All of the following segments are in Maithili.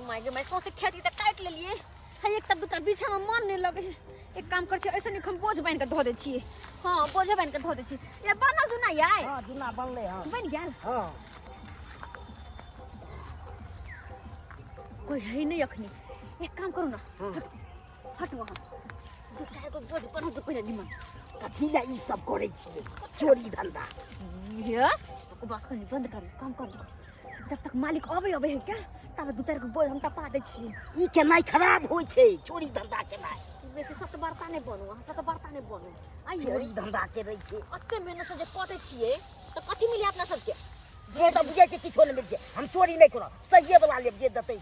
My गे my, सौंसे खेती तऽ काटि लेलियै है। एकटा दूटा बीछा में मन नहि लगै है। एक काम करै छियै, ऐसे नीक हम बोझ बान्हि कऽ धऽ दै छियै। हँ, बोझे बान्हि कऽ धऽ दै छियै। ए बनल जुना याय? हँ, जुना बनलै। हँ, बनि गेल। हँ। कोई है नहीं अखनी। एक काम करू ना। हँ। हटू अहाँ, दू चारि गो बोझ बनू तऽ पहिले निमन। कथी लए ई सब करै छियै चोरी धंधा? हे, बकवास कनी बंद करू, काम करू। जब तक मालिक अबै अबै है क्या, तब दू चारि गो बोझ हम टपा दै छियै। ई केनाइ खराब होइ छै, चोरी धंधा केनाइ। बेसी सतबरता नहि बनू अहाँ, सतबरता नहि बनू आइयो। चोरी धंधा करै छै। ओते मेहनत से जे कटै छियै तऽ कथी मिले अपना सबके? जे तऽ बुझै छै किछो नहि मिलतै। हम चोरी नहि करब, सहिए वला लेब जे देतै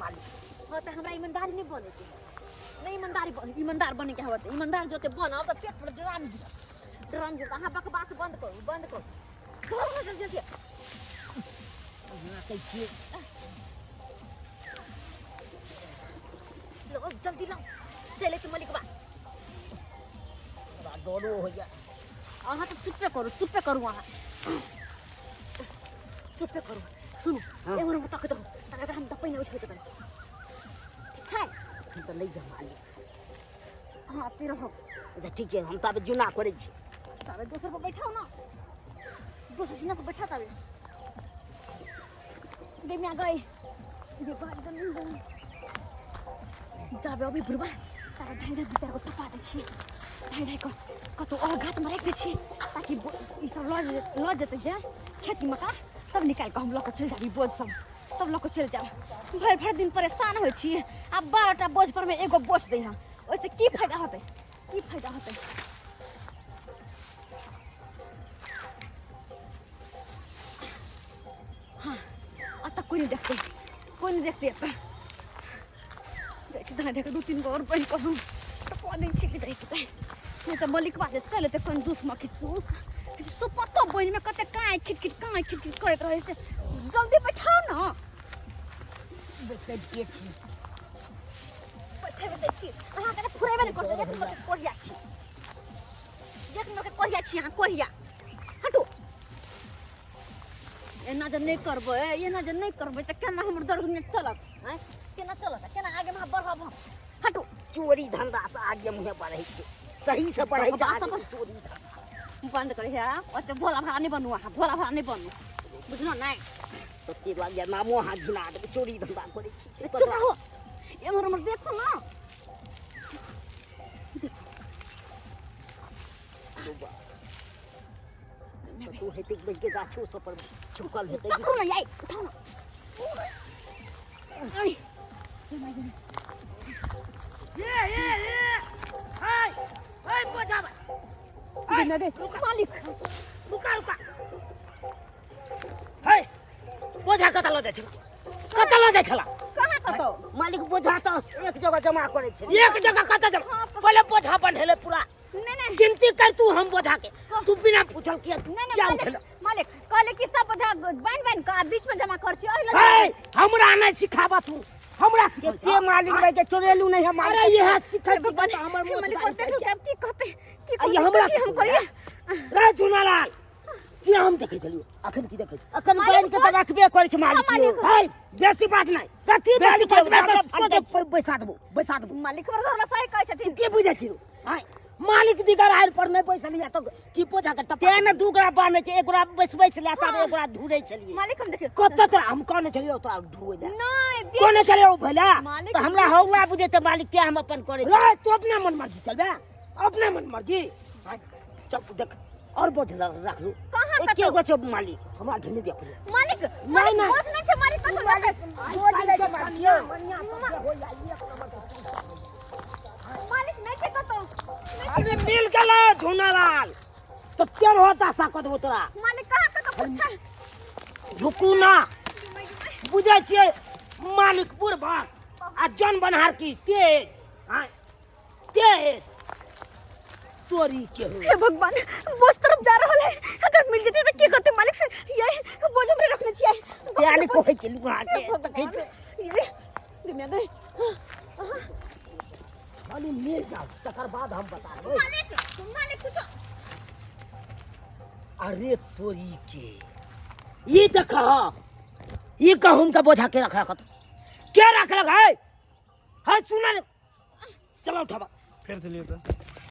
मालिक। हँ, तऽ हमरा ईमानदारी नहि बनेके नहि, ईमानदारी ईमानदार बनेके हवत। ईमानदार जोते बनब तऽ पेट पर ड्राम गिरत, ड्राम गिरत। अहाँ बकवास बंद करू, बंद करू। करू ना जल्दी जल्दी। अहाँ कहै छियै। लो, जल्दी लाओ, चले के मलिकबा। हमरा डरो होइया। अहाँ तऽ चुप्पे करू, चुप्पे करू, अहाँ चुप्पे करू। सुनू। हँ। एम्हर उम्हर तकैत रहू, तकर हम दपै नहि उछलैत रहू, ठीक छै? हम तऽ नहि जायब मालिक। अहाँ एतहि रहब। अच्छा, ठीक छै, हम ताबे जुना करै छी। ताबे दोसर पर बैठाउ ने, दोसर दिना पर बैठा। ताबे गे म्या गई गे बात गई जाबे अभी बुढ़बा, ताबे धाइ धाइ दू चारि गो टपा दै छियै। धाइ धाइ कऽ कतहु और घाटमे राखि दै छियै, ताकि ई सब लऽ जेतै जे खेती मका, तब निकालि कऽ हम लऽ कऽ चलि जायब। ई बोझ सब तब लऽ कऽ चलि जायब। भरि भरि दिन परेशान होइ छी, आब 12टा बोझ पर मे एगो बोझ दै हँ, ओहिसँ की फायदा होतै? की फायदा होतै? हाँ, एतऽ कोइ नहि देखतै, कोइ नहि देखतै। एतऽ जाइ छी, धाइ धाइ कऽ दू तीन गो आओर बनि कऽ हम टपा दै छी कि जाइ कि नहि तऽ मलिकवा जे चलि एतै कंजूस मक्खी चूस सुपतो बनिमे कते काँय खिट खिट काँय खिट खिट करैत रहै से। जल्दी बैठाउ ने। बैसैत छी। बैठेबे दै छी अहाँके तऽ फुरेबे नहि करतै। एक नम्बरके कोढ़िया छी, एक नम्बरके कोढ़िया छी अहाँ, कोढ़िया। हटू। एना जे नहि करबै, एना जे नहि करबै तऽ केना हमर दर दुनिया चलत? आँय, केना चलत? केना आगे में बढ़ब हम? हटू। चोरी धंधा से आगे मुँहे बढ़ै छै, सही से बढ़ै छै। बकवास आगे चोरी धंधा बंद करे है। ओते भोला भाला नहि बनू अहाँ, भोला भाला नहि बनू, बुझलहुँ नहि? तते लागैया नामो अहाँ घिना देबै। चोरी धंधा करै छी। चुप रहू। एम्हर उम्हर देखू ने। तू हेतै बैठ के गाछो सब पर छुकल हेतै। पकड़ू ने याई, उठाउ ने। ऐ, ये ये ये हाय हाय बोझा। गे गे मालिक। रुका रुका, हे बोझा कतऽ लऽ जाइ छला? कतऽ लऽ जाइ छला? कहाँ कतौ। मालिक, बोझा तऽ एक जगह जमा करै छै। एक जगह कतऽ जमा? पहिले बोझा बन्हेले पूरा। नहीं नहीं। गिनती कर तू हम बोझा के, तू बिना पूछल किया नहीं नहीं। किया मालिक, उठेला? मालिक कहले कि सब बोझा बान्हि बान्हि कऽ आ बीच में जमा कर छी, ओहि लए। हे, हमरा नहीं सिखाबा तू, हमरा सिखा के मालिक रह के चोरेलू नहीं है मालिक। अरे यह सिखा हे सिखा भगवान, तऽ हमर हे मोछ मालिक, दाढ़ी देखू पाकि कि आब की कहते, की आ, कहते, ई हमरा की हम सिखबै। करियै? रे झुनालाल, की हम देखै छलियौ अखन? की देखै छी? अखन मालिक, बान्हि के तऽ रखबे करै छै मालिक। मालिक। हे, बेसी बात नहीं। कथी बेसी बेसी बात बात नहीं तऽ बैसा देबो, बैसा देबो। मालिक हमर घर सही कहै छथिन। की बुझै छी? आँय, मालिक दिगर आयल पर नहि बैसलियै तऽ की बोझा के टपा? तें ने दू गोरा बान्है छै, एक गोरा बैसबै छलै, तब एक गोरा धुरै छलियै। मालिक, हम देखियौ। कतऽ तोरा हम कहने छलियौ तोरा धुए लए? नहीं। कहने छलियौ भैला? मालिक, तऽ हमरा हौला बुझेतै मालिक, तें हम अपन करै छी। रे तू अपना मन मर्जी चलबे, अपना मन मर्जी। आँय, चल देख और बोझ रख लू। कहाँ? एके कतौ गो छै मालिक, हमरा ढेने दे पहिले। मालिक। नहीं, मालिक, नहीं। बोझ नहीं छै मालिक, कतौ रखै। बोझ नहि छै मालिक यौ। मालिक, नहीं छै कतौ। अरे मिल गेलो झुनालाल, तऽ केर होता सा कऽ देबो तोरा। मालिक, कहाँ कतौ पूछै? झुकू ना। बुझै छियै मालिक, बुढ़बा आ जन बनहार की तेज। आँय, तेज तोरी के हो। हे भगवान, बोझ तरफ जा रहल है। अगर मिल जेतै तऽ की करते मालिक से? ये बोझ हमरे रखने छियै। तें ने कहै छै लुआ के हे भगवान, ये दुनिया गई। खाली मिल जाओ, तकर बाद हम बता देबै। मालिक, मालिक, कुछो। अरे तोरी के, ये देख, ये गहूम के बोझा के रख रखत। के रखलक है? है सुन ने, चलो उठाबा। फेर से लियो तऽ।